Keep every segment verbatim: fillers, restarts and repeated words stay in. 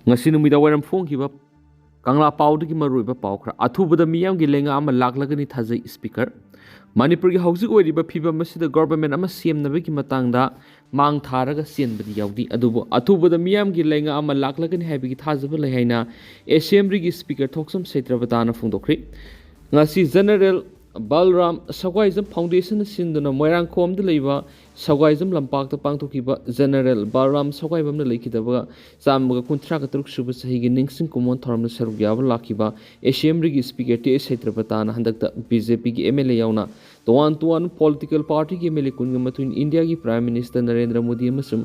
ꯉꯁꯤ ꯅꯨꯃꯤꯗꯥꯡ ꯋꯥꯏꯔꯝ ꯐꯣꯡꯈꯤꯕ ꯀꯪꯂꯥ ꯄꯥꯎꯗꯒꯤ ꯃꯔꯨꯑꯣꯏꯕ ꯄꯥꯎ ꯈꯔ꯫ ꯑꯊꯨꯕꯗ ꯃꯤꯌꯥꯝꯒꯤ ꯂꯩꯉꯥꯛ ꯑꯃ ꯂꯥꯛꯂꯒꯅꯤ ꯊꯥꯖꯩ, ꯁ꯭ꯄꯤꯀꯔ꯫ ꯃꯅꯤꯄꯨꯔꯒꯤ ꯍꯧꯖꯤꯛ ꯑꯣꯏꯔꯤꯕ ꯐꯤꯕꯝ ꯑꯁꯤꯗ ꯒꯣꯚꯔꯟꯃꯦꯟꯠ ꯑꯃ ꯁꯦꯝꯅꯕꯒꯤ ꯃꯇꯥꯡꯗ ꯃꯥꯡ ꯊꯥꯔꯒ ꯆꯦꯟꯕꯗꯤ ꯌꯥꯎꯗꯦ, ꯑꯗꯨꯕꯨ ꯑꯊꯨꯕꯗ ꯃꯤꯌꯥꯝꯒꯤ ꯂꯩꯉꯥꯛ ꯑꯃ ꯂꯥꯛꯂꯒꯅꯤ ꯍꯥꯏꯕꯒꯤ ꯊꯥꯖꯕ ꯂꯩ ꯍꯥꯏꯅ ꯑꯦꯁꯦꯝꯕ꯭ꯂꯤꯒꯤ ꯁ꯭ꯄꯤꯀꯔ ꯊꯣꯛꯆꯝ ꯁꯩꯇ꯭ꯔꯕꯇꯥꯅ ꯐꯣꯡꯗꯣꯛꯈ꯭ꯔꯦ꯫ ꯉꯁꯤ ꯖꯦꯅꯔꯦꯜ ꯕꯜꯔꯥꯝ ꯁꯒ꯭ꯋꯥꯏꯖꯝ ꯐꯥꯎꯟꯗꯦꯁꯟꯅ ꯁꯤꯟꯗꯨꯅ ꯃꯣꯏꯔꯥꯡꯈꯣꯝꯗ ꯂꯩꯕ ꯁꯒ꯭ꯋꯥꯏꯖꯝ ꯂꯝꯄꯥꯛꯇ ꯄꯥꯡꯊꯣꯛꯈꯤꯕ ꯖꯦꯅꯔꯦꯜ ꯕꯜꯔꯥꯝ ꯁꯒ꯭ꯋꯥꯏꯕꯝꯅ ꯂꯩꯈꯤꯗꯕ ꯆꯥꯝꯃꯒ ꯀꯨꯟꯊ꯭ꯔꯥꯒ ꯇꯔꯨꯛ ꯁꯨꯕ ꯆꯍꯤꯒꯤ ꯅꯤꯡꯁꯤꯡ ꯀꯨꯝꯑꯣꯟ ꯊꯧꯔꯝꯗ ꯁꯔꯨꯛ ꯌꯥꯕ ꯂꯥꯛꯈꯤꯕ ꯑꯦꯁꯦꯝꯕ꯭ꯂꯤꯒꯤ ꯁ꯭ꯄꯤꯀꯔ ꯇꯤ ꯑꯦꯁ ꯁꯩꯇ꯭ꯔꯕꯇꯥꯅ ꯍꯟꯗꯛꯇ ꯕꯤ ꯖꯦ ꯄꯤꯒꯤ ꯑꯦꯝ ꯑꯦꯜ ꯑꯦ ꯌꯥꯎꯅ ꯇꯣꯉꯥꯟ ꯇꯣꯉꯥꯟꯕ ꯄꯣꯂꯤꯇꯤꯀꯦꯜ ꯄꯥꯔꯇꯤꯒꯤ ꯑꯦꯝ ꯑꯦꯜ ꯑꯦ ꯀꯨꯟꯒ ꯃꯥꯊꯣꯏꯅ ꯏꯟꯗꯤꯌꯥꯒꯤ ꯄ꯭ꯔꯥꯏꯝ ꯃꯤꯅꯤꯁꯇꯔ ꯅꯔꯦꯟꯗ꯭ꯔ ꯃꯣꯗꯤ ꯑꯃꯁꯨꯡ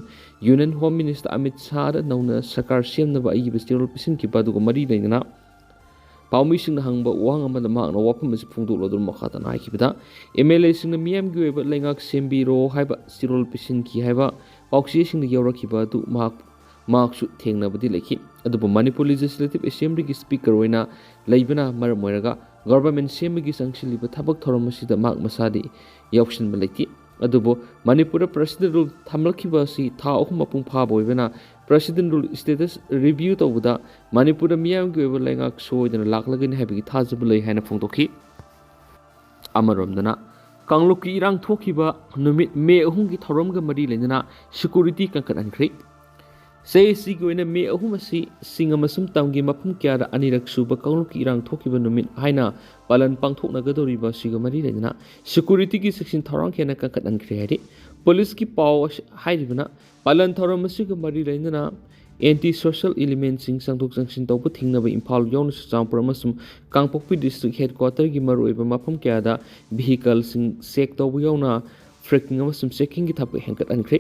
ꯌꯨꯅꯤꯌꯟ ꯍꯣꯝ ꯃꯤꯅꯤꯁꯇꯔ ꯑꯃꯤꯠ ꯁꯥꯍꯗ ꯅꯧꯅ ꯁꯔꯀꯥꯔ ꯁꯦꯝꯅꯕ ꯑꯏꯕ ꯆꯦꯔꯣꯜ ꯄꯤꯁꯤꯟꯈꯤꯕ ꯑꯗꯨꯒ ꯃꯔꯤ ꯂꯩꯅꯅ ꯄꯥꯎꯃꯤꯁꯤꯡꯅ ꯍꯪꯕ ꯋꯥꯍꯪ ꯑꯃꯗ ꯃꯍꯥꯛꯅ ꯋꯥꯐꯝ ꯑꯁꯤ ꯐꯣꯡꯗꯣꯛꯂꯗꯨꯅ ꯃꯈꯥ ꯇꯥꯅ ꯍꯥꯏꯈꯤꯕꯗ, ꯑꯦꯝ ꯑꯦꯜ ꯑꯦꯁꯤꯡꯅ ꯃꯤꯌꯥꯝꯒꯤ ꯑꯣꯏꯕ ꯂꯩꯉꯥꯛ ꯁꯦꯝꯕꯤꯔꯣ ꯍꯥꯏꯕ ꯆꯦꯔꯣꯜ ꯄꯤꯁꯤꯟꯈꯤ ꯍꯥꯏꯕ ꯄꯥꯎꯆꯦꯁꯤꯡꯗ ꯌꯥꯎꯔꯛꯈꯤꯕ ꯑꯗꯨ ꯃꯍꯥꯛ, ꯃꯍꯥꯛꯁꯨ ꯊꯦꯡꯅꯕꯗꯤ ꯂꯩꯈꯤ꯫ ꯑꯗꯨꯕꯨ ꯃꯅꯤꯄꯨꯔ ꯂꯦꯖꯤꯁꯂꯦꯇꯤꯚ ꯑꯦꯁꯦꯝꯕ꯭ꯂꯤꯒꯤ ꯁ꯭ꯄꯤꯀꯔ ꯑꯣꯏꯅ ꯂꯩꯕꯅ ꯃꯔꯝ ꯑꯣꯏꯔꯒ ꯒꯣꯚꯔꯟꯃꯦꯟꯠ ꯁꯦꯝꯕꯒꯤ ꯆꯪꯁꯤꯜꯂꯤꯕ ꯊꯕꯛ ꯊꯧꯔꯝ ꯑꯁꯤꯗ ꯃꯍꯥꯛ ꯃꯁꯥꯗꯤ ꯌꯥꯎꯁꯤꯟꯕ ꯂꯩꯇꯦ꯫ ꯑꯗꯨꯕꯨ ꯃꯅꯤꯄꯨꯔꯗ ꯄ꯭ꯔꯦꯁꯤꯗꯦꯟ ꯔꯨꯜ ꯊꯝꯂꯛꯈꯤꯕ ꯑꯁꯤ ꯊꯥ ꯑꯍꯨꯝ ꯃꯄꯨꯡ ꯐꯥꯕ ꯑꯣꯏꯕꯅ ꯄ꯭ꯔꯦꯁꯤꯗꯦꯟ ꯔꯨꯜ ꯁ꯭ꯇꯦꯇꯁ ꯔꯤꯚ꯭ꯌꯨ ꯇꯧꯕꯗ ꯃꯅꯤꯄꯨꯔꯗ ꯃꯤꯌꯥꯝꯒꯤ ꯑꯣꯏꯕ ꯂꯩꯉꯥꯛ ꯁꯣꯏꯗꯅ ꯂꯥꯛꯂꯒꯅꯤ ꯍꯥꯏꯕꯒꯤ ꯊꯥꯖꯕ ꯂꯩ ꯍꯥꯏꯅ ꯐꯣꯡꯗꯣꯛꯈꯤ꯫ ꯑꯃꯔꯣꯝꯗꯅ ꯀꯥꯡꯂꯨꯞꯀꯤ ꯏꯔꯥꯡ ꯊꯣꯛꯈꯤꯕ ꯅꯨꯃꯤꯠ ꯃꯦ ꯑꯍꯨꯝꯒꯤ ꯊꯧꯔꯝꯒ ꯃꯔꯤ ꯂꯩꯅꯅ ꯁꯦꯀ꯭ꯌꯨꯔꯤꯇꯤ ꯀꯟꯈꯠꯍꯟꯈ꯭ꯔꯦ꯫ ꯆꯍꯤ ꯑꯁꯤꯒꯤ ꯑꯣꯏꯅ ꯃꯦ ꯑꯍꯨꯝ ꯑꯁꯤ ꯁꯤꯡ ꯑꯃꯁꯨꯡ ꯇꯝꯒꯤ ꯃꯐꯝ ꯀꯌꯥꯗ ꯑꯅꯤꯔꯛ ꯁꯨꯕ ꯀꯥꯡꯂꯨꯞꯀꯤ ꯏꯔꯥꯡ ꯊꯣꯛꯈꯤꯕ ꯅꯨꯃꯤꯠ ꯍꯥꯏꯅ ꯄꯥꯂꯟ ꯄꯥꯡꯊꯣꯛꯅꯒꯗꯧꯔꯤꯕ ꯑꯁꯤꯒ ꯃꯔꯤ ꯂꯩꯅꯅ ꯁꯦꯀ꯭ꯌꯨꯔꯤꯇꯤꯒꯤ ꯆꯦꯛꯁꯤꯟ ꯊꯧꯔꯥꯡ ꯍꯦꯟꯅ ꯀꯟꯈꯠꯍꯟꯈ꯭ꯔꯦ ꯍꯥꯏꯔꯤ꯫ ꯄꯨꯂꯤꯁꯀꯤ ꯄꯥꯎ ꯑꯁꯤ ꯍꯥꯏꯔꯤꯕꯅ ꯄꯥꯂꯟ ꯊꯧꯔꯝ ꯑꯁꯤꯒ ꯃꯔꯤ ꯂꯩꯅꯅ ꯑꯦꯟꯇꯤ ꯁꯣꯁꯤꯌꯦꯜ ꯏꯂꯤꯃꯦꯟꯁꯤꯡ ꯆꯪꯊꯣꯛ ꯆꯪꯁꯤꯟ ꯇꯧꯕ ꯊꯤꯡꯅꯕ ꯏꯝꯐꯥꯜ ꯌꯥꯎꯅ ꯆꯨꯔꯆꯥꯟꯄꯨꯔ ꯑꯃꯁꯨꯡ ꯀꯥꯡꯄꯣꯛꯄꯤ ꯗꯤꯁꯇ꯭ꯔꯤꯛ ꯍꯦꯗꯀ꯭ꯋꯥꯇꯔꯒꯤ ꯃꯔꯨꯑꯣꯏꯕ ꯃꯐꯝ ꯀꯌꯥꯗ ꯚꯤꯍꯤꯀꯜꯁꯤꯡ ꯆꯦꯛ ꯇꯧꯕ ꯌꯥꯎꯅ ꯐ꯭ꯔꯦꯀꯤꯡ ꯑꯃꯁꯨꯡ ꯆꯦꯀꯤꯡꯒꯤ ꯊꯕꯛ ꯍꯦꯟꯒꯠꯍꯟꯈ꯭ꯔꯦ꯫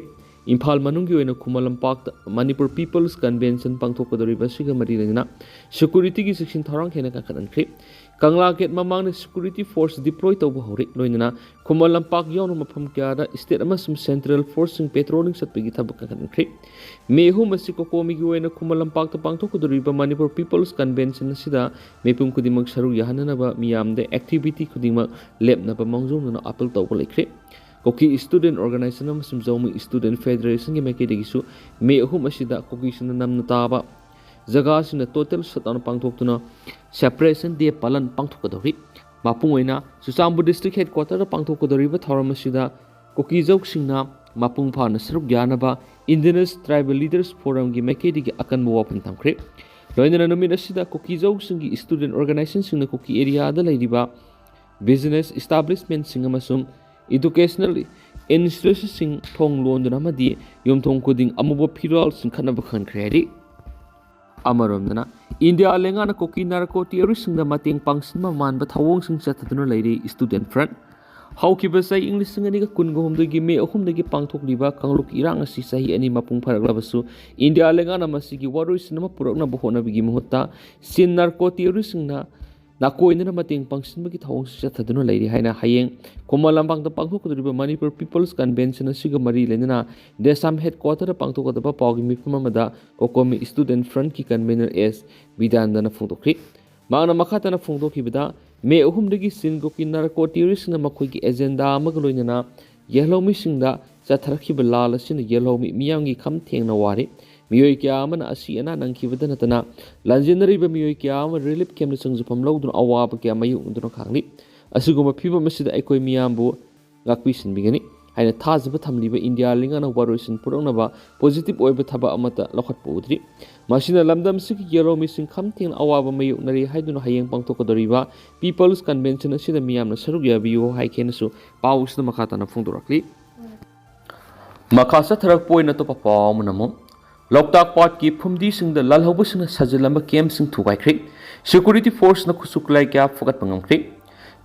ꯏꯝꯐꯥꯜ ꯃꯅꯨꯡꯒꯤ ꯑꯣꯏꯅ ꯈꯨꯃꯟ ꯂꯝꯄꯥꯛꯇ ꯃꯅꯤꯄꯨꯔ ꯄꯤꯄꯜꯁ ꯀꯟꯚꯦꯟꯁꯟ ꯄꯥꯡꯊꯣꯛꯀꯗꯧꯔꯤꯕ ꯑꯁꯤꯒ ꯃꯔꯤ ꯂꯩꯅꯅ ꯁꯦꯀ꯭ꯌꯨꯔꯤꯇꯤꯒꯤ ꯆꯦꯛꯁꯤꯟ ꯊꯧꯔꯥꯡ ꯍꯦꯟꯅ ꯀꯟꯈꯠꯍꯟꯈ꯭ꯔꯦ꯫ ꯀꯪꯂꯥ ꯒꯦꯠ ꯃꯃꯥꯡꯗ ꯁꯦꯀ꯭ꯌꯨꯔꯤꯇꯤ ꯐꯣꯔꯁ ꯗꯤꯄ꯭ꯂꯣꯏ ꯇꯧꯕ ꯍꯧꯔꯦ꯫ ꯂꯣꯏꯅꯅ ꯈꯨꯃꯟ ꯂꯝꯄꯥꯛ ꯌꯥꯎꯅ ꯃꯐꯝ ꯀꯌꯥꯗ ꯁ꯭ꯇꯦꯠ ꯑꯃꯁꯨꯡ ꯁꯦꯟꯇ꯭ꯔꯦꯜ ꯐꯣꯔꯁꯁꯤꯡ ꯄꯦꯇ꯭ꯔꯣꯂꯤꯡ ꯆꯠꯄꯒꯤ ꯊꯕꯛ ꯀꯟꯈꯠꯍꯟꯈ꯭ꯔꯦ꯫ ꯃꯦ ꯑꯍꯨꯝ ꯑꯁꯤ ꯀꯣꯀꯣꯃꯤꯒꯤ ꯑꯣꯏꯅ ꯈꯨꯃꯟ ꯂꯝꯄꯥꯛꯇ ꯄꯥꯡꯊꯣꯛꯀꯗꯧꯔꯤꯕ ꯃꯅꯤꯄꯨꯔ ꯄꯤꯄꯜꯁ ꯀꯟꯚꯦꯟꯁꯟ ꯑꯁꯤꯗ ꯃꯤꯄꯨꯝ ꯈꯨꯗꯤꯡꯃꯛ ꯁꯔꯨꯛ ꯌꯥꯍꯟꯅꯅꯕ ꯃꯤꯌꯥꯝꯗ ꯑꯦꯛꯇꯤꯚꯤꯇꯤ ꯈꯨꯗꯤꯡꯃꯛ ꯂꯦꯞꯅꯕ ꯃꯥꯡꯖꯧꯅꯅ ꯑꯥꯄꯤꯜ ꯇꯧꯕ ꯂꯩꯈ꯭ꯔꯦ꯫ ꯀꯨꯀꯤ ꯁ꯭ꯇꯨꯗꯦꯟꯠ ꯑꯣꯔꯒꯅꯥꯏꯖꯦꯁꯟ ꯑꯃꯁꯨꯡ ꯖꯧꯃꯤ ꯁ꯭ꯇꯨꯗꯦꯟꯠ ꯐꯦꯗꯔꯦꯁꯟꯒꯤ ꯃꯥꯏꯀꯩꯗꯒꯤꯁꯨ ꯃꯦ ꯑꯍꯨꯝ ꯑꯁꯤꯗ ꯀꯨꯀꯤꯁꯤꯡꯅ ꯅꯝꯅ ꯇꯥꯕ ꯖꯒꯥꯁꯤꯡꯗ total shutdown ꯄꯥꯡꯊꯣꯛꯇꯨꯅ Separation Day ꯄꯥꯂꯟ ꯄꯥꯡꯊꯣꯛꯀꯗꯧꯔꯤ꯫ ꯃꯄꯨꯡ ꯑꯣꯏꯅ ꯆꯨꯔꯆꯥꯟꯄꯨꯔ district headquarter ꯗ ꯄꯥꯡꯊꯣꯛꯀꯗꯧꯔꯤꯕ ꯊꯧꯔꯝ ꯑꯁꯤꯗ ꯀꯨꯀꯤꯖꯧꯁꯤꯡꯅ ꯃꯄꯨꯡ ꯐꯥꯅ ꯁꯔꯨꯛ ꯌꯥꯅꯕ Indigenous Tribal Leaders Forum ꯒꯤ ꯃꯥꯏꯀꯩꯗꯒꯤ ꯑꯀꯟꯕ ꯋꯥꯐꯝ ꯊꯝꯈ꯭ꯔꯦ꯫ ꯂꯣꯏꯅꯅ ꯅꯨꯃꯤꯠ ꯑꯁꯤꯗ ꯀꯨꯀꯤꯖꯧꯁꯤꯡꯒꯤ student organization ꯁꯤꯡꯅ ꯀꯨꯀꯤ area ꯗ ꯂꯩꯔꯤꯕ business establishment ꯁꯤꯡ ꯑꯃꯁꯨꯡ educational institution ꯁꯤꯡ ꯊꯣꯡ ꯂꯣꯟꯗꯨꯅ ꯑꯃꯗꯤ ꯌꯨꯝꯊꯣꯡ ꯈꯨꯗꯤꯡ ꯑꯃꯨꯕ ꯐꯤꯔꯥꯜ ꯆꯤꯡꯈꯠꯅꯕ ꯈꯟꯈ꯭ꯔꯦ ꯍꯥꯏꯔꯤ꯫ ꯑꯃꯔꯣꯝꯗꯅ, ꯏꯟꯗꯤꯌꯥ ꯂꯩꯉꯥꯛꯅ ꯀꯨꯀꯤ narco terrorist ꯁꯤꯡꯗ ꯃꯇꯦꯡ ꯄꯥꯡꯁꯤꯟꯕ ꯃꯥꯟꯕ ꯊꯧꯑꯣꯡꯁꯤꯡ ꯆꯠꯊꯗꯨꯅ ꯂꯩꯔꯤ Student Front꯫ ꯍꯧꯈꯤꯕ ꯆꯍꯤ ꯏꯪ ꯂꯤꯁꯤꯡ ꯑꯅꯤꯒ ꯀꯨꯟꯒ ꯍꯨꯝꯗꯣꯏꯒꯤ ꯃꯦ ꯑꯍꯨꯝꯗꯒꯤ ꯄꯥꯡꯊꯣꯛꯂꯤꯕ ꯀꯥꯡꯂꯨꯞꯀꯤ ꯏꯔꯥꯡ ꯑꯁꯤ ꯆꯍꯤ ꯑꯅꯤ ꯃꯄꯨꯡ ꯐꯥꯔꯛꯂꯕꯁꯨ, ꯏꯟꯗꯤꯌꯥ ꯂꯩꯉꯥꯛꯅ ꯃꯁꯤꯒꯤ ꯋꯥꯔꯣꯏꯁꯤꯟ ꯑꯃ ꯄꯨꯔꯛꯅꯕ ꯍꯣꯠꯅꯕꯒꯤ ꯃꯍꯨꯠꯇ, ꯁꯤꯟ narco terrorist ꯁꯤꯡꯅ ꯅꯥꯀꯣꯏꯅꯅ ꯃꯇꯦꯡ ꯄꯥꯡꯁꯤꯟꯕꯒꯤ ꯊꯧꯑꯣꯡꯁꯤ ꯆꯠꯊꯗꯨꯅ ꯂꯩꯔꯤ ꯍꯥꯏꯅ ꯍꯌꯦꯡ ꯈꯨꯃꯟ ꯂꯝꯄꯥꯛꯇ ꯄꯥꯡꯊꯣꯛꯀꯗꯧꯔꯤꯕ Manipur People's Convention ꯑꯁꯤꯒ ꯃꯔꯤ ꯂꯩꯅꯅ ꯗꯦꯁꯥꯝ headquarter ꯗ ꯄꯥꯡꯊꯣꯛꯀꯗꯕ ꯄꯥꯎꯒꯤ ꯃꯤꯐꯝ ꯑꯃꯗ COCOMI Student Front ꯀꯤ convener ꯑꯦꯁ ꯕꯤꯗ꯭ꯌꯥꯅꯟꯗꯅ ꯐꯣꯡꯗꯣꯛꯈꯤ꯫ ꯃꯍꯥꯛꯅ ꯃꯈꯥ ꯇꯥꯅ ꯐꯣꯡꯗꯣꯛꯈꯤꯕꯗ, ꯃꯦ ꯑꯍꯨꯝꯗꯒꯤ ꯁꯤꯟ ꯀꯨꯀꯤ narco terrorist ꯁꯤꯡꯅ ꯃꯈꯣꯏꯒꯤ agenda ꯑꯃꯒ ꯂꯣꯏꯅꯅ ꯌꯦꯜꯍꯧꯃꯤꯁꯤꯡꯗ ꯆꯠꯊꯔꯛꯈꯤꯕ ꯂꯥꯜ ꯑꯁꯤꯅ ꯌꯦꯜꯍꯧꯃꯤ ꯃꯤꯌꯥꯝꯒꯤ ꯈꯝ ꯊꯦꯡꯅ ꯋꯥꯔꯤ꯫ ꯃꯤꯑꯣꯏ ꯀꯌꯥ ꯑꯃꯅ ꯑꯁꯤ ꯑꯅꯥ ꯅꯪꯈꯤꯕꯗ ꯅꯠꯇꯅ, ꯂꯥꯟꯖꯦꯟꯅꯔꯤꯕ ꯃꯤꯑꯣꯏ ꯀꯌꯥ ꯑꯃ relief camp ꯇ ꯆꯪꯖꯐꯝ ꯂꯧꯗꯨꯅ ꯑꯋꯥꯕ ꯀꯌꯥ ꯃꯥꯌꯣꯛꯅꯗꯨꯅ ꯈꯥꯡꯂꯤ꯫ ꯑꯁꯤꯒꯨꯝꯕ ꯐꯤꯚꯝ ꯑꯁꯤꯗ ꯑꯩꯈꯣꯏ ꯃꯤꯌꯥꯝꯕꯨ ꯉꯥꯛꯄꯤ ꯁꯦꯟꯕꯤꯒꯅꯤ ꯍꯥꯏꯅ ꯊꯥꯖꯕ ꯊꯝꯂꯤꯕ ꯏꯟꯗꯤꯌꯥ ꯂꯩꯉꯥꯛꯅ ꯋꯥꯔꯣꯏꯁꯤꯟ ꯄꯨꯔꯛꯅꯕ positive ꯑꯣꯏꯕ ꯊꯕꯛ ꯑꯃꯠꯇ ꯂꯧꯈꯠꯄ ꯎꯗ꯭ꯔꯤ꯫ ꯃꯁꯤꯅ ꯂꯝꯗꯝꯁꯤꯒꯤ ꯌꯦꯜꯍꯧꯃꯤꯁꯤꯡ ꯈꯝ ꯊꯦꯡꯅ ꯑꯋꯥꯕ ꯃꯥꯌꯣꯛꯅꯔꯤ ꯍꯥꯏꯗꯨꯅ ꯍꯌꯦꯡ ꯄꯥꯡꯊꯣꯛꯀꯗꯧꯔꯤꯕ People's Convention ꯑꯁꯤꯗ ꯃꯤꯌꯥꯝꯅ ꯁꯔꯨꯛ ꯌꯥꯕꯤꯌꯨ ꯍꯥꯏꯈꯤ ꯍꯥꯏꯅꯁꯨ ꯄꯥꯎ ꯑꯁꯤꯗ ꯃꯈꯥ ꯇꯥꯅ ꯐꯣꯡꯗꯣꯔꯛꯂꯤ꯫ ꯃꯈꯥ ꯆꯠꯊꯔꯛꯄ ꯑꯣꯏꯅ ꯑꯇꯣꯞꯄ ꯄꯥꯎ ꯑꯃꯅ ꯑꯃꯨꯛ, ꯂꯣꯛꯇꯥꯛ ꯄꯥꯠꯀꯤ ꯐꯨꯝꯗꯤꯁꯤꯡꯗ ꯂꯥꯜꯍꯧꯕꯁꯤꯡꯅ ꯁꯥꯖꯤꯜꯂꯝꯕ camp ꯁꯤꯡ ꯊꯨꯒꯥꯏꯈ꯭ꯔꯦ꯫ Security force ꯅ ꯈꯨꯠꯁꯨ ꯈꯨꯠꯂꯥꯏ ꯀꯌꯥ ꯐꯒꯠꯄ ꯉꯝꯈ꯭ꯔꯦ꯫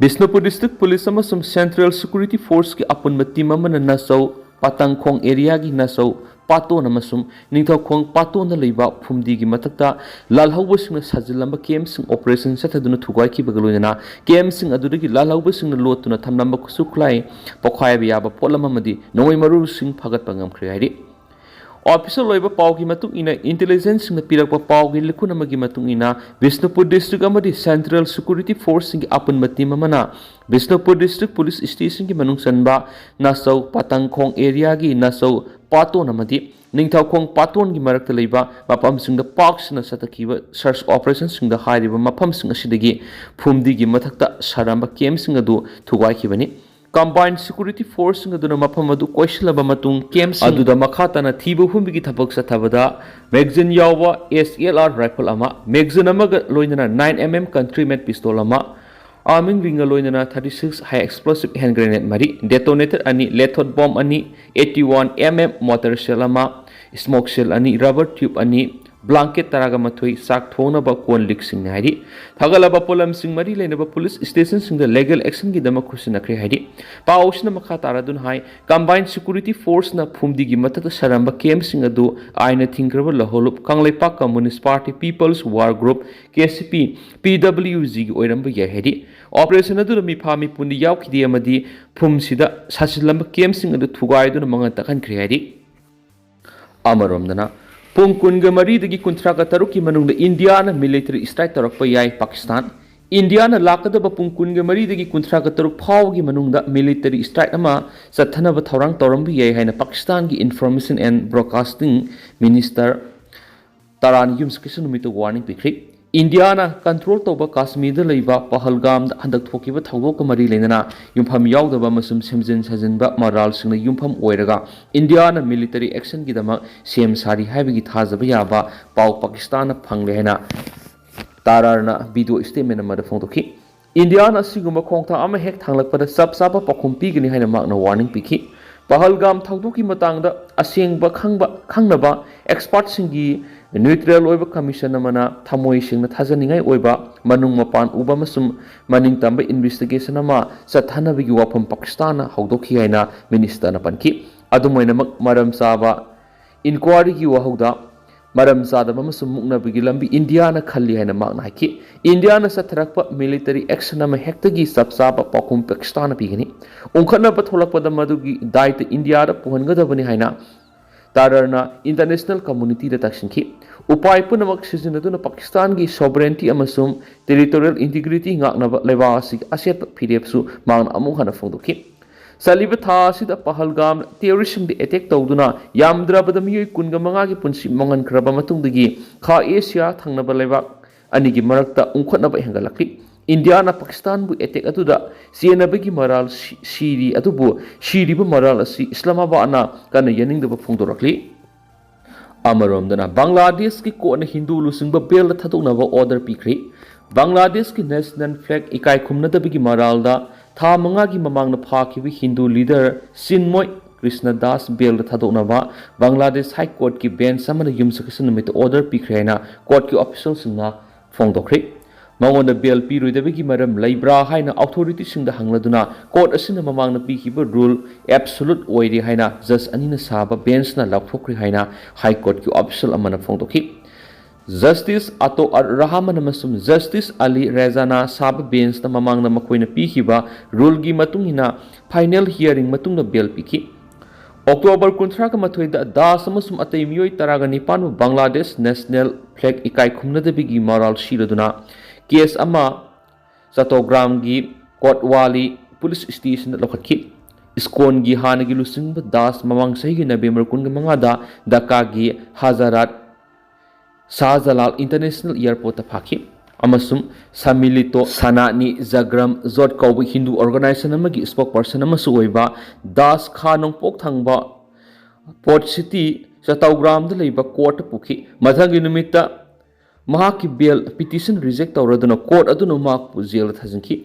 ꯕꯤꯁꯅꯨꯄꯨꯔ district police ꯑꯃꯁꯨꯡ Central Security Force ꯀꯤ ꯑꯄꯨꯟꯕ team ꯑꯃꯅ ꯅꯥꯆꯧ ꯄꯥꯇꯪꯈꯣꯡ area ꯒꯤ ꯅꯥꯆꯧ ꯄꯥꯇꯣꯟ ꯑꯃꯁꯨꯡ ꯅꯤꯡꯊꯧꯈꯣꯡ ꯄꯥꯇꯣꯟꯗ ꯂꯩꯕ ꯐꯨꯝꯗꯤꯒꯤ ꯃꯊꯛꯇ ꯂꯥꯜꯍꯧꯕꯁꯤꯡꯅ ꯁꯥꯖꯤꯜꯂꯝꯕ camp ꯁꯤꯡ operation ꯆꯠꯊꯗꯨꯅ ꯊꯨꯒꯥꯏꯈꯤꯕꯒ ꯂꯣꯏꯅꯅ camp ꯁꯤꯡ ꯑꯗꯨꯗꯒꯤ ꯂꯥꯜꯍꯧꯕꯁꯤꯡꯅ ꯂꯣꯠꯇꯨꯅ ꯊꯝꯂꯝꯕ ꯈꯨꯠꯁꯨ ꯈꯨꯠꯂꯥꯏ, ꯄꯣꯈꯥꯏꯕ ꯌꯥꯕ ꯄꯣꯠꯂꯝ ꯑꯃꯗꯤ ꯅꯣꯡꯃꯩ ꯃꯔꯨꯁꯤꯡ ꯐꯥꯒꯠꯄ ꯉꯝꯈ꯭ꯔꯦ ꯍꯥꯏꯔꯤ꯫ Official ꯑꯣꯏꯕ ꯄꯥꯎꯒꯤ ꯃꯇꯨꯡ ꯏꯟꯅ, intelligence ꯁꯤꯡꯅ ꯄꯤꯔꯛꯄ ꯄꯥꯎꯒꯤ ꯂꯤꯈꯨꯟ ꯑꯃꯒꯤ ꯃꯇꯨꯡ ꯏꯟꯅ, ꯕꯤꯁꯅꯨꯄꯨꯔ district ꯑꯃꯗꯤ Central Security Force ꯁꯤꯡꯒꯤ ꯑꯄꯨꯟꯕ team ꯑꯃꯅ ꯕꯤꯁꯅꯨꯄꯨꯔ district police station ꯒꯤ ꯃꯅꯨꯡ ꯆꯟꯕ ꯅꯥꯆꯧ ꯄꯥꯇꯪꯈꯣꯡ area ꯒꯤ ꯅꯥꯆꯧ ꯄꯥꯇꯣꯟ ꯑꯃꯗꯤ ꯅꯤꯡꯊꯧꯈꯣꯡ ꯄꯥꯇꯣꯟꯒꯤ ꯃꯔꯛꯇ ꯂꯩꯕ ꯃꯐꯝꯁꯤꯡꯗ ꯄꯥꯛ ꯁꯟꯅ ꯆꯠꯊꯈꯤꯕ search operationꯁꯤꯡꯗ ꯍꯥꯏꯔꯤꯕ ꯃꯐꯝꯁꯤꯡ ꯑꯁꯤꯗꯒꯤ ꯐꯨꯝꯗꯤꯒꯤ ꯃꯊꯛꯇ ꯁꯥꯔꯝꯕ campꯁꯤꯡ ꯑꯗꯨ ꯊꯨꯒꯥꯏꯈꯤꯕꯅꯤ꯫ Combined Security Forceꯁꯤꯡ ꯑꯗꯨꯅ ꯃꯐꯝ ꯑꯗꯨ ꯀꯣꯏꯁꯤꯜꯂꯕ ꯃꯇꯨꯡ campꯁꯤꯡ ꯑꯗꯨꯗ ꯃꯈꯥ ꯇꯥꯅ ꯊꯤꯕ ꯍꯨꯝꯕꯒꯤ ꯊꯕꯛ ꯆꯠꯊꯕꯗ magazine ꯌꯥꯎꯕ S L R rifle ꯑꯃ, magazine ꯑꯃꯒ ꯂꯣꯏꯅꯅ nine M M country made pistol ꯑꯃ, arming ringꯒ ꯂꯣꯏꯅꯅ thirty six high explosive hand grenade ꯃꯔꯤ, detonator ꯑꯅꯤ, lethal bomb ꯑꯅꯤ, eighty one M M mortar shell ꯑꯃ, smoke shell ꯑꯅꯤ, rubber tube ꯑꯅꯤ, blanket ꯇꯔꯥꯒ ꯃꯥꯊꯣꯏ, ꯆꯥꯛ ꯊꯣꯡꯅꯕ ꯀꯣꯟ ꯂꯤꯛꯁꯤꯡꯅꯤ ꯍꯥꯏꯔꯤ꯫ ꯊꯥꯒꯠꯂꯕ ꯄꯣꯠꯂꯝꯁꯤꯡ ꯃꯔꯤ ꯂꯩꯅꯕ police stationꯁꯤꯡꯗ legal actionꯒꯤꯗꯃꯛ ꯈꯨꯠꯁꯤꯟꯅꯈ꯭ꯔꯦ ꯍꯥꯏꯔꯤ꯫ ꯄꯥꯎ ꯑꯁꯤꯅ ꯃꯈꯥ ꯇꯥꯔꯗꯨꯅ ꯍꯥꯏ, Combined Security Forceꯅ ꯐꯨꯝꯗꯤꯒꯤ ꯃꯊꯛꯇ ꯁꯥꯔꯝꯕ campꯁꯤꯡ ꯑꯗꯨ ꯑꯥꯏꯟꯅ ꯊꯤꯡꯈ꯭ꯔꯕ ꯂꯧꯍꯣꯜꯂꯨꯞ, Kangleipak Communist Party, People's War Group, K C P, P W Gꯒꯤ ꯑꯣꯏꯔꯝꯕ ꯌꯥꯏ ꯍꯥꯏꯔꯤ꯫ Operation ꯑꯗꯨꯗ ꯃꯤꯐꯥ ꯃꯤꯄꯨꯟꯗꯤ ꯌꯥꯎꯈꯤꯗꯦ ꯑꯃꯗꯤ ꯐꯨꯝꯁꯤꯗ ꯁꯥꯁꯤꯜꯂꯝꯕ campꯁꯤꯡ ꯑꯗꯨ ꯊꯨꯒꯥꯏꯗꯨꯅ ꯃꯉꯥ ꯇꯛꯍꯟꯈ꯭ꯔꯦ ꯍꯥꯏꯔꯤ꯫ ꯑꯃꯔꯣꯝꯗꯅ, ꯄꯨꯡ ꯀꯨꯟꯒ ꯃꯔꯤꯗꯒꯤ ꯀꯨꯟꯊ꯭ꯔꯥꯒ ꯇꯔꯨꯛꯀꯤ ꯃꯅꯨꯡꯗ ꯏꯟꯗꯤꯌꯥꯅ military strike ꯇꯧꯔꯛꯄ ꯌꯥꯏ ꯄꯥꯀꯤꯁꯇꯥꯟ꯫ ꯏꯟꯗꯤꯌꯥꯅ ꯂꯥꯛꯀꯗꯕ ꯄꯨꯡ ꯀꯨꯟꯒ ꯃꯔꯤꯗꯒꯤ ꯀꯨꯟꯊ꯭ꯔꯥꯒ ꯇꯔꯨꯛ ꯐꯥꯎꯕꯒꯤ ꯃꯅꯨꯡꯗ military strike ꯑꯃ ꯆꯠꯊꯅꯕ ꯊꯧꯔꯥꯡ ꯇꯧꯔꯝꯕ ꯌꯥꯏ ꯍꯥꯏꯅ Pakistan Information and Broadcasting Minister ꯇꯥꯔꯥꯟ ꯌꯨꯝꯁꯀꯤꯁꯟ ꯅꯨꯃꯤꯠꯇ warning ꯄꯤꯈ꯭ꯔꯤ꯫ ꯏꯟꯗꯤꯌꯥꯅ control ꯇꯧꯕ ꯀꯥꯁꯃꯤꯔꯗ ꯂꯩꯕ ꯄꯍꯜꯒꯥꯝꯗ ꯍꯟꯗꯛ ꯊꯣꯛꯈꯤꯕ ꯊꯧꯗꯣꯛꯀ ꯃꯔꯤ ꯂꯩꯅꯅ ꯌꯨꯝꯐꯝ ꯌꯥꯎꯗꯕ ꯑꯃꯁꯨꯡ ꯁꯦꯝꯖꯤꯟ ꯁꯥꯖꯤꯟꯕ ꯃꯔꯥꯜꯁꯤꯡꯅ ꯌꯨꯝꯐꯝ ꯑꯣꯏꯔꯒ ꯏꯟꯗꯤꯌꯥꯅ military actionꯒꯤꯗꯃꯛ ꯁꯦꯝ ꯁꯥꯔꯤ ꯍꯥꯏꯕꯒꯤ ꯊꯥꯖꯕ ꯌꯥꯕ ꯄꯥꯎ ꯄꯥꯀꯤꯁꯇꯥꯟꯅ ꯐꯪꯂꯦ ꯍꯥꯏꯅ ꯇꯥꯔꯥꯔꯅ video statement ꯑꯃꯗ ꯐꯣꯡꯗꯣꯛꯈꯤ꯫ ꯏꯟꯗꯤꯌꯥꯅ ꯑꯁꯤꯒꯨꯝꯕ ꯈꯣꯡꯊꯥꯡ ꯑꯃ ꯍꯦꯛ ꯊꯥꯡꯂꯛꯄꯗ ꯆꯞ ꯆꯥꯕ ꯄꯥꯎꯈꯨꯝ ꯄꯤꯒꯅꯤ ꯍꯥꯏꯅ ꯃꯍꯥꯛꯅ warning ꯄꯤꯈꯤ꯫ ꯄꯍꯜꯒꯥꯝ ꯊꯧꯗꯣꯛꯀꯤ ꯃꯇꯥꯡꯗ ꯑꯁꯦꯡꯕ ꯈꯪꯕ, ꯈꯪꯅꯕ expertꯁꯤꯡꯒꯤ neutral ꯑꯣꯏꯕ commission ꯑꯃꯅ ꯊꯃꯣꯏ ꯁꯦꯡꯅ ꯊꯥꯖꯅꯤꯡꯉꯥꯏ ꯑꯣꯏꯕ, ꯃꯅꯨꯡ ꯃꯄꯥꯟ ꯎꯕ ꯑꯃꯁꯨꯡ ꯃꯅꯤꯡ ꯇꯝꯕ investigation ꯑꯃ ꯆꯠꯊꯅꯕꯒꯤ ꯋꯥꯐꯝ ꯄꯥꯀꯤꯁꯇꯥꯟꯅ ꯍꯧꯗꯣꯛꯈꯤ ꯍꯥꯏꯅ ministerꯅ ꯄꯟꯈꯤ꯫ ꯑꯗꯨꯝ ꯑꯣꯏꯅꯃꯛ, ꯃꯔꯝ ꯆꯥꯕ inquiryꯒꯤ ꯋꯥꯍꯧꯗ ꯃꯔꯝ ꯆꯥꯗꯕ ꯑꯃꯁꯨꯡ ꯃꯨꯛꯅꯕꯒꯤ ꯂꯝꯕꯤ ꯏꯟꯗꯤꯌꯥꯅ ꯈꯜꯂꯤ ꯍꯥꯏꯅ ꯃꯍꯥꯛꯅ ꯍꯥꯏꯈꯤ꯫ ꯏꯟꯗꯤꯌꯥꯅ ꯆꯠꯊꯔꯛꯄ military action ꯑꯃ ꯍꯦꯛꯇꯒꯤ ꯆꯞ ꯆꯥꯕ ꯄꯥꯎꯈꯨꯝ ꯄꯥꯀꯤꯁꯇꯥꯟꯅ ꯄꯤꯒꯅꯤ꯫ ꯎꯪꯈꯠꯅꯕ ꯊꯣꯛꯂꯛꯄꯗ ꯃꯗꯨꯒꯤ ꯗꯥꯏꯇ ꯏꯟꯗꯤꯌꯥꯗ ꯄꯨꯍꯟꯒꯗꯕꯅꯤ ꯍꯥꯏꯅ ꯇꯥꯔꯔꯅ international communityꯗ ꯇꯛꯁꯤꯟꯈꯤ꯫ ꯎꯄꯥꯏ ꯄꯨꯝꯅꯃꯛ ꯁꯤꯖꯤꯟꯅꯗꯨꯅ ꯄꯥꯀꯤꯁꯇꯥꯟꯒꯤ sovereignty ꯑꯃꯁꯨꯡ territorial integrity ꯉꯥꯛꯅꯕ ꯂꯩꯕꯥꯛ ꯑꯁꯤꯒꯤ ꯑꯆꯦꯠꯄ ꯐꯤꯔꯦꯞꯁꯨ ꯃꯍꯥꯛꯅ ꯑꯃꯨꯛ ꯍꯟꯅ ꯐꯣꯡꯗꯣꯛꯈꯤ꯫ ꯆꯠꯂꯤꯕ ꯊꯥ ꯑꯁꯤꯗ ꯄꯍꯜꯒꯥꯝ ꯇꯦꯔꯣꯔꯤꯁꯁꯤꯡꯗ ꯑꯦꯇꯦꯛ ꯇꯧꯗꯨꯅ ꯌꯥꯝꯗ꯭ꯔꯕꯗ ꯃꯤꯑꯣꯏ ꯀꯨꯟꯒ ꯃꯉꯥꯒꯤ ꯄꯨꯟꯁꯤ ꯃꯥꯡꯍꯟꯈ꯭ꯔꯕ ꯃꯇꯨꯡꯗꯒꯤ ꯈꯥ ꯑꯦꯁꯤꯌꯥ ꯊꯪꯅꯕ ꯂꯩꯕꯥꯛ ꯑꯅꯤꯒꯤ ꯃꯔꯛꯇ ꯎꯪꯈꯠꯅꯕ ꯍꯦꯟꯒꯠꯂꯛꯂꯤ꯫ ꯏꯟꯗꯤꯌꯥꯅ ꯄꯥꯀꯤꯁꯇꯥꯟꯕꯨ ꯑꯦꯇꯦꯛ ꯑꯗꯨꯗ ꯆꯦꯟꯅꯕꯒꯤ ꯃꯔꯥꯜ ꯁꯤ-, ꯁꯤꯔꯤ ꯑꯗꯨꯕꯨ ꯁꯤꯔꯤꯕ ꯃꯔꯥꯜ ꯑꯁꯤ ꯏꯁꯂꯥꯃꯥꯕꯥꯗꯅ ꯀꯟꯅ ꯌꯥꯅꯤꯡꯗꯕ ꯐꯣꯡꯗꯣꯔꯛꯂꯤ꯫ ꯑꯃꯔꯣꯝꯗꯅ ꯕꯪꯒ꯭ꯂꯥꯗꯦꯁꯀꯤ ꯀꯣꯔꯠꯅ ꯍꯤꯟꯗꯨ ꯂꯨꯆꯤꯡꯕ ꯕꯦꯜꯗ ꯊꯥꯗꯣꯛꯅꯕ ꯑꯣꯔꯗꯔ ꯄꯤꯈ꯭ꯔꯤ꯫ ꯕꯪꯒ꯭ꯂꯥꯗꯦꯁꯀꯤ ꯅꯦꯁꯅꯦꯜ ꯐ꯭ꯂꯦꯒ ꯏꯀꯥꯏ ꯈꯨꯝꯅꯗꯕꯒꯤ ꯃꯔꯥꯜꯗ ꯊꯥ ꯃꯉꯥꯒꯤ ꯃꯃꯥꯡꯗ ꯐꯥꯈꯤꯕ ꯍꯤꯟꯗꯨ ꯂꯤꯗꯔ ꯆꯤꯟꯃꯣꯏ ꯀ꯭ꯔꯤꯁꯅ ꯗꯥꯁ ꯕꯦꯜꯗ ꯊꯥꯗꯣꯛꯅꯕ ꯕꯪꯒ꯭ꯂꯥꯗꯦꯁ ꯍꯥꯏ ꯀꯣꯔꯠꯀꯤ ꯕꯦꯟꯆ ꯑꯃꯅ ꯌꯨꯝꯁꯀꯩꯁ ꯅꯨꯃꯤꯠꯇ ꯑꯣꯔꯗꯔ ꯄꯤꯈ꯭ꯔꯦ ꯍꯥꯏꯅ ꯀꯣꯔꯠꯀꯤ ꯑꯣꯐꯤꯁꯤꯌꯦꯜꯁꯤꯡꯅ ꯐꯣꯡꯗꯣꯛꯈ꯭ꯔꯤ꯫ ꯃꯉꯣꯟꯗ ꯕꯦꯜ ꯄꯤꯔꯣꯏꯗꯕꯒꯤ ꯃꯔꯝ ꯂꯩꯕ꯭ꯔꯥ ꯍꯥꯏꯅ ꯑꯣꯊꯣꯔꯤꯇꯤꯁꯤꯡꯗ ꯍꯪꯂꯗꯨꯅ ꯀꯣꯔꯠ ꯑꯁꯤꯅ ꯃꯃꯥꯡꯗ ꯄꯤꯈꯤꯕ ꯔꯨꯜ ꯑꯦꯕꯁꯣꯂꯨꯠ ꯑꯣꯏꯔꯦ ꯍꯥꯏꯅ ꯖꯖ ꯑꯅꯤꯅ ꯁꯥꯕ ꯕꯦꯟꯆꯅ ꯂꯥꯎꯊꯣꯛꯈ꯭ꯔꯦ ꯍꯥꯏꯅ ꯍꯥꯏ ꯀꯣꯔꯠꯀꯤ ꯑꯣꯐꯤꯁꯤꯌꯦꯜ ꯑꯃꯅ ꯐꯣꯡꯗꯣꯛꯈꯤ꯫ ꯖꯁꯇꯤꯁ ꯑꯇꯣ ꯑꯔ ꯔꯍꯃꯟ ꯑꯃꯁꯨꯡ ꯖꯁꯇꯤꯁ ꯑꯂꯤ ꯔꯦꯖꯥꯅ ꯁꯥꯕ ꯕꯦꯟꯆꯅ ꯃꯃꯥꯡꯗ ꯃꯈꯣꯏꯅ ꯄꯤꯈꯤꯕ ꯔꯨꯜꯒꯤ ꯃꯇꯨꯡ ꯏꯟꯅ ꯐꯥꯏꯅꯦꯜ ꯍꯤꯌꯥꯔꯤꯡ ꯃꯇꯨꯡꯗ ꯕꯦꯜ ꯄꯤꯈꯤ꯫ ꯑꯣꯛꯇꯣꯕꯔ ꯀꯨꯟꯊ꯭ꯔꯥꯒ ꯃꯥꯊꯣꯏꯗ ꯗꯥꯁ ꯑꯃꯁꯨꯡ ꯑꯇꯩ ꯃꯤꯑꯣꯏ ꯇꯔꯥꯒ ꯅꯤꯄꯥꯟꯕꯨ ꯕꯪꯒ꯭ꯂꯥꯗꯦꯁ ꯅꯦꯁꯅꯦꯜ ꯐ꯭ꯂꯦꯒ ꯏꯀꯥꯏ ꯈꯨꯝꯅꯗꯕꯒꯤ ꯃꯔꯥꯜ ꯁꯤꯔꯗꯨꯅ ꯀꯦꯁ ꯑꯃ ꯆꯇꯣꯒ꯭ꯔꯥꯝꯒꯤ ꯀꯣꯠꯋꯥꯂꯤ ꯄꯨꯂꯤꯁ ꯁ꯭ꯇꯦꯁꯟꯗ ꯂꯧꯈꯠꯈꯤ꯫ ꯏꯁꯀꯣꯟꯒꯤ ꯍꯥꯟꯅꯒꯤ ꯂꯨꯆꯤꯡꯕ ꯗꯥꯁ ꯃꯃꯥꯡ ꯆꯍꯤꯒꯤ ꯅꯕꯦꯝꯕꯔ ꯀꯨꯟꯃꯉꯥꯗ ꯙꯥꯀꯥꯒꯤ ꯍꯖꯔꯥꯠ ꯁꯥꯍꯖꯂꯥꯜ ꯏꯟꯇꯔꯅꯦꯁꯅꯦꯜ ꯑꯦꯌꯔꯄꯣꯔꯠꯇ ꯐꯥꯈꯤ ꯑꯃꯁꯨꯡ ꯁꯃꯤꯂꯤꯇꯣ ꯁꯅꯥꯅꯤ ꯖꯒ꯭ꯔꯝ ꯖꯣꯠ ꯀꯧꯕ ꯍꯤꯟꯗꯨ ꯑꯣꯔꯒꯅꯥꯏꯖꯦꯁꯟ ꯑꯃꯒꯤ ꯁ꯭ꯄꯣꯛꯄꯔꯁꯟ ꯑꯃꯁꯨ ꯑꯣꯏꯕ ꯗꯥꯁ ꯈꯥ ꯅꯣꯡꯄꯣꯛ ꯊꯪꯕ ꯄꯣꯔꯠ ꯁꯤꯇꯤ ꯆꯇꯧꯒ꯭ꯔꯥꯝꯗ ꯂꯩꯕ ꯀꯣꯔꯠꯇ ꯄꯨꯈꯤ꯫ ꯃꯊꯪꯒꯤ ꯅꯨꯃꯤꯠꯇ ꯃꯍꯥꯛꯀꯤ ꯕꯦꯜ ꯄꯤꯇꯤꯁꯟ ꯔꯤꯖꯦꯛ ꯇꯧꯔꯗꯨꯅ ꯀꯣꯔꯠ ꯑꯗꯨꯅ ꯃꯍꯥꯛꯄꯨ ꯖꯦꯜꯗ ꯊꯥꯖꯤꯟꯈꯤ꯫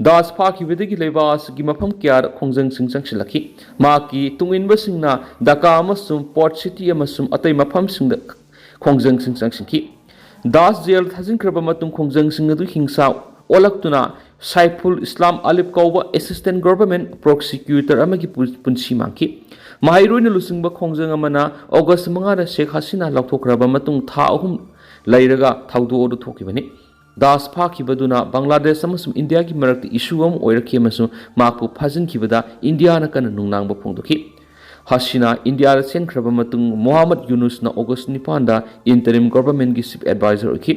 ꯗꯥꯁ ꯐꯥꯈꯤꯕꯗꯒꯤ ꯂꯩꯕꯥꯛ ꯑꯁꯤꯒꯤ ꯃꯐꯝ ꯀꯌꯥꯗ ꯈꯣꯡꯖꯪꯁꯤꯡ ꯆꯪꯁꯤꯜꯂꯛꯈꯤ꯫ ꯃꯍꯥꯛꯀꯤ ꯇꯨꯡꯏꯟꯕꯁꯤꯡꯅ ꯙꯥꯀꯥ ꯑꯃꯁꯨꯡ ꯄꯣꯔꯠ ꯁꯤꯇꯤ ꯑꯃꯁꯨꯡ ꯑꯇꯩ ꯃꯐꯝꯁꯤꯡꯗ ꯈꯣꯡꯖꯪꯁꯤꯡ ꯆꯪꯁꯤꯟꯈꯤ꯫ ꯗꯥꯁ ꯖꯦꯜ ꯊꯥꯖꯤꯟꯈ꯭ꯔꯕ ꯃꯇꯨꯡ ꯈꯣꯡꯖꯪꯁꯤꯡ ꯑꯗꯨ ꯍꯤꯡꯁꯥ ꯑꯣꯜꯂꯛꯇꯨꯅ ꯁꯥꯏꯐꯨꯜ ꯏꯁꯂꯥꯝ ꯑꯂꯤꯞ ꯀꯧꯕ ꯑꯦꯁꯤꯁꯇꯦꯟ ꯒꯣꯚꯔꯟꯃꯦꯟꯠ ꯄ꯭ꯔꯣꯁꯤꯀ꯭ꯌꯨꯇꯔ ꯑꯃꯒꯤ ꯄꯨ-, ꯄꯨꯟꯁꯤ ꯃꯥꯡꯈꯤ꯫ ꯃꯍꯩꯔꯣꯏꯅ ꯂꯨꯆꯤꯡꯕ ꯈꯣꯡꯖꯪ ꯑꯃꯅ ꯑꯣꯒꯁ ꯃꯉꯥꯗ ꯁꯦꯈ ꯍꯁꯤꯅꯥ ꯂꯧꯊꯣꯛꯈ꯭ꯔꯕ ꯃꯇꯨꯡ ꯊꯥ ꯑꯍꯨꯝ ꯂꯩꯔꯒ ꯊꯧꯗꯣꯛ ꯑꯗꯨ ꯊꯣꯛꯈꯤꯕꯅꯤ꯫ ꯗꯥꯁ ꯐꯥꯈꯤꯕꯗꯨꯅ ꯕꯪꯒ꯭ꯂꯥꯗꯦꯁ ꯑꯃꯁꯨꯡ ꯏꯟꯗꯤꯌꯥꯒꯤ ꯃꯔꯛꯇ ꯏꯁꯨ ꯑꯃ ꯑꯣꯏꯔꯛꯈꯤ ꯑꯃꯁꯨꯡ ꯃꯍꯥꯛꯄꯨ ꯐꯥꯖꯤꯟꯈꯤꯕꯗ ꯏꯟꯗꯤꯌꯥꯅ ꯀꯟꯅ ꯅꯨꯡꯅꯥꯡꯕ ꯐꯣꯡꯗꯣꯛꯈꯤ꯫ ꯍꯁꯤꯅꯥ ꯏꯟꯗꯤꯌꯥꯗ ꯆꯦꯟꯈ꯭ꯔꯕ ꯃꯇꯨꯡ ꯃꯣꯍꯥꯃꯗ ꯌꯨꯅꯨꯁꯅ ꯑꯣꯒꯁ ꯅꯤꯄꯥꯟꯗ ꯏꯟꯇꯔꯤꯝ ꯒꯣꯚꯔꯟꯃꯦꯟꯠꯀꯤ ꯆꯤꯐ ꯑꯦꯗꯚꯥꯏꯖꯔ ꯑꯣꯏꯈꯤ꯫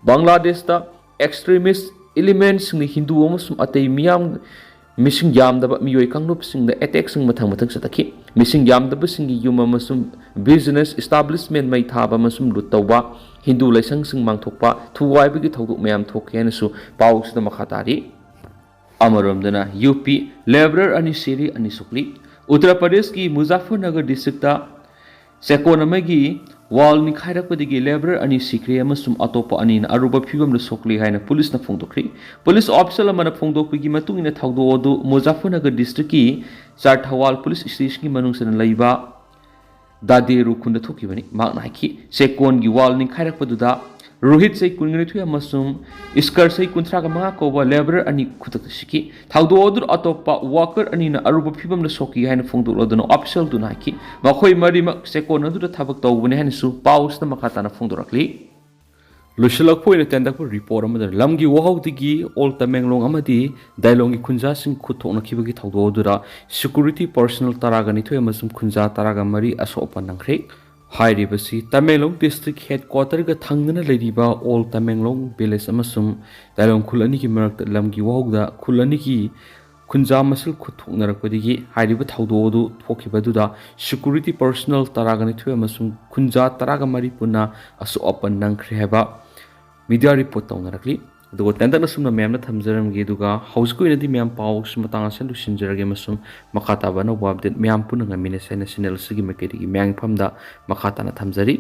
ꯕꯪꯒ꯭ꯂꯥꯗꯦꯁꯇ ꯑꯦꯛꯁꯇ꯭ꯔꯤꯃꯤꯁ ꯏꯂꯤꯃꯦꯟꯠꯁꯤꯡꯅ ꯍꯤꯟꯗꯨ ꯑꯃꯁꯨꯡ ꯑꯇꯩ ꯃꯤꯌꯥꯝ ꯃꯤꯁꯤꯡ ꯌꯥꯝꯗꯕ ꯃꯤꯑꯣꯏ ꯀꯥꯡꯂꯨꯞꯁꯤꯡꯗ ꯑꯦꯇꯦꯛꯁꯤꯡ ꯃꯊꯪ ꯃꯊꯪ ꯆꯠꯊꯈꯤ꯫ ꯃꯤꯁꯤꯡ ꯌꯥꯝꯗꯕꯁꯤꯡꯒꯤ ꯌꯨꯝ ꯑꯃꯁꯨꯡ ꯕꯤꯖꯤꯅꯦꯁ ꯏꯁꯇꯥꯕ꯭ꯂꯤꯁꯃꯦꯟ ꯃꯩ ꯊꯥꯕ ꯑꯃꯁꯨꯡ ꯂꯨꯠ ꯇꯧꯕ, ꯍꯤꯟꯗꯨ ꯂꯥꯏꯁꯪꯁꯤꯡ ꯃꯥꯡꯊꯣꯛꯄ, ꯊꯨꯒꯥꯏꯕꯒꯤ ꯊꯧꯗꯣꯛ ꯃꯌꯥꯝ ꯊꯣꯛꯈꯤ ꯍꯥꯏꯅꯁꯨ ꯄꯥꯎꯁꯤꯗ ꯃꯈꯥ ꯇꯥꯔꯤ꯫ ꯑꯃꯔꯣꯝꯗꯅ ꯌꯨ ꯄꯤ ꯂꯦꯕꯔꯔ ꯑꯅꯤ ꯁꯤꯔꯦ, ꯑꯅꯤ ꯁꯣꯛꯂꯤ꯫ ꯎꯠꯇꯔ ꯄ꯭ꯔꯗꯦꯁꯀꯤ ꯃꯨꯖꯥꯐꯔꯅꯒꯔ ꯗꯤꯁꯇ꯭ꯔꯤꯛꯇ ꯆꯦꯛꯀꯣꯟ ꯑꯃꯒꯤ ꯋꯥꯜ ꯅꯤꯡꯈꯥꯏꯔꯛꯄꯗꯒꯤ ꯂꯦꯕꯔꯔ ꯑꯅꯤ ꯁꯤꯈ꯭ꯔꯦ ꯑꯃꯁꯨꯡ ꯑꯇꯣꯞꯄ ꯑꯅꯤꯅ ꯑꯔꯨꯕ ꯐꯤꯕꯝꯗ ꯁꯣꯛꯂꯤ ꯍꯥꯏꯅ ꯄꯨꯂꯤꯁꯅ ꯐꯣꯡꯗꯣꯛꯈ꯭ꯔꯤ꯫ ꯄꯨꯂꯤꯁ ꯑꯣꯐꯤꯁꯦꯜ ꯑꯃꯅ ꯐꯣꯡꯗꯣꯛꯄꯒꯤ ꯃꯇꯨꯡ ꯏꯟꯅ, ꯊꯧꯗꯣꯛ ꯑꯗꯨ ꯃꯨꯖꯥꯐꯔꯅꯒꯔ ꯗꯤꯁꯇ꯭ꯔꯤꯛꯀꯤ ꯆꯥꯔꯊꯋꯥꯜ ꯄꯨꯂꯤꯁ ꯁ꯭ꯇꯦꯁꯟꯒꯤ ꯃꯅꯨꯡ ꯆꯟꯅ ꯂꯩꯕ ꯗꯥꯗꯦꯔꯨ ꯈꯨꯟꯗ ꯊꯣꯛꯈꯤꯕꯅꯤ꯫ ꯃꯍꯥꯛꯅ ꯍꯥꯏꯈꯤ, ꯆꯦꯛꯀꯣꯟꯒꯤ ꯋꯥꯜ ꯅꯤꯡꯈꯥꯏꯔꯛꯄꯗꯨꯗ ꯔꯣꯍꯤꯠ ꯆꯍꯤ ꯀꯨꯟꯒ ꯅꯤꯊꯣꯏ ꯑꯃꯁꯨꯡ ꯏꯁꯀꯔ ꯆꯍꯤ ꯀꯨꯟꯊ꯭ꯔꯥꯒ ꯃꯉꯥ ꯀꯧꯕ ꯂꯦꯕꯔꯔ ꯑꯅꯤ ꯈꯨꯗꯛꯇ ꯁꯤꯈꯤ꯫ ꯊꯧꯗꯣꯛ ꯑꯗꯨꯗ ꯑꯇꯣꯞꯄ ꯋꯥꯀꯔ ꯑꯅꯤꯅ ꯑꯔꯨꯕ ꯐꯤꯕꯝꯗ ꯁꯣꯛꯈꯤ ꯍꯥꯏꯅ ꯐꯣꯡꯗꯣꯛꯂꯗꯨꯅ ꯑꯣꯐꯤꯁꯦꯜꯗꯨꯅ ꯍꯥꯏꯈꯤ, ꯃꯈꯣꯏ ꯃꯔꯤꯃꯛ ꯆꯦꯛꯀꯣꯟ ꯑꯗꯨꯗ ꯊꯕꯛ ꯇꯧꯕꯅꯤ ꯍꯥꯏꯅꯁꯨ ꯄꯥꯎꯁꯤꯗ ꯃꯈꯥ ꯇꯥꯅ ꯐꯣꯡꯗꯣꯔꯛꯂꯤ꯫ ꯂꯣꯏꯁꯤꯜꯂꯛꯄ ꯑꯣꯏꯅ ꯇꯦꯟꯇꯛꯄ ꯔꯤꯄꯣꯔꯠ ꯑꯃꯗ, ꯂꯝꯒꯤ ꯋꯥꯍꯧꯗꯒꯤ ꯑꯣꯜ ꯇꯃꯦꯡꯂꯣꯡ ꯑꯃꯗꯤ ꯗꯥꯏꯂꯣꯡꯒꯤ ꯈꯨꯟꯖꯥꯁꯤꯡ ꯈꯨꯠ ꯊꯣꯛꯅꯈꯤꯕꯒꯤ ꯊꯧꯗꯣꯛ ꯑꯗꯨꯗ ꯁꯦꯀ꯭ꯌꯨꯔꯤꯇꯤ ꯄꯔꯁꯅꯦꯜ ꯇꯔꯥꯒ ꯅꯤꯊꯣꯏ ꯑꯃꯁꯨꯡ ꯈꯨꯟꯖꯥ ꯇꯔꯥꯒ ꯃꯔꯤ ꯑꯁꯣꯛ ꯑꯄꯟ ꯅꯪꯈ꯭ꯔꯦ꯫ ꯍꯥꯏꯔꯤꯕꯁꯤ ꯇꯃꯦꯡꯂꯣꯡ ꯗꯤꯁꯇ꯭ꯔꯤꯛ ꯍꯦꯗꯀ꯭ꯋꯥꯇꯔꯒ ꯊꯪꯅꯅ ꯂꯩꯔꯤꯕ ꯑꯣꯜ ꯇꯃꯦꯡꯂꯣꯡ ꯚꯤꯂꯦꯖ ꯑꯃꯁꯨꯡ ꯗꯥꯏꯂꯣꯡ ꯈꯨꯜ ꯑꯅꯤꯒꯤ ꯃꯔꯛꯇ ꯂꯝꯒꯤ ꯋꯥꯍꯧꯗ ꯈꯨꯜ ꯑꯅꯤꯒꯤ ꯈꯨꯟꯖꯥ ꯃꯁꯦꯜ ꯈꯨꯠ ꯊꯣꯛꯅꯔꯛꯄꯗꯒꯤ ꯍꯥꯏꯔꯤꯕ ꯊꯧꯗꯣꯛ ꯑꯗꯨ ꯊꯣꯛꯈꯤꯕ ꯑꯗꯨꯗ ꯁꯦꯀ꯭ꯌꯨꯔꯤꯇꯤ ꯄꯔꯁꯅꯦꯜ ꯇꯔꯥꯒ ꯅꯤꯊꯣꯏ ꯑꯃꯁꯨꯡ ꯈꯨꯟꯖꯥ ꯇꯔꯥꯒ ꯃꯔꯤ ꯄꯨꯟꯅ ꯑꯁꯣꯛ ꯑꯄꯟ ꯅꯪꯈ꯭ꯔꯦ ꯍꯥꯏꯕ ꯃꯤꯗꯤꯌꯥ ꯔꯤꯄꯣꯔꯠ ꯇꯧꯅꯔꯛꯂꯤ꯫ ꯑꯗꯨꯒ ꯇꯦꯟꯇꯛꯅ ꯁꯨꯝꯅ ꯃꯌꯥꯝꯅ ꯊꯝꯖꯔꯝꯒꯦ꯫ ꯑꯗꯨꯒ ꯍꯧꯖꯤꯛꯀꯤ ꯑꯣꯏꯅꯗꯤ ꯃꯌꯥꯝ ꯄꯥꯎꯁꯤ ꯃꯇꯥꯡ ꯑꯁꯤꯗ ꯂꯣꯏꯁꯤꯟꯖꯔꯒꯦ ꯑꯃꯁꯨꯡ ꯃꯈꯥ ꯇꯥꯕ ꯑꯅꯧꯕ ꯑꯞꯗꯦꯠ ꯃꯌꯥꯝ ꯄꯨꯟꯅ ꯉꯥꯏꯃꯤꯟꯅꯁꯦ ꯍꯥꯏꯅ ꯆꯦꯅꯦꯜ ꯑꯁꯤꯒꯤ ꯃꯥꯏꯀꯩꯗꯒꯤ ꯃꯌꯥꯝꯒꯤ ꯃꯐꯝꯗ ꯃꯈꯥ ꯇꯥꯅ ꯊꯝꯖꯔꯤ꯫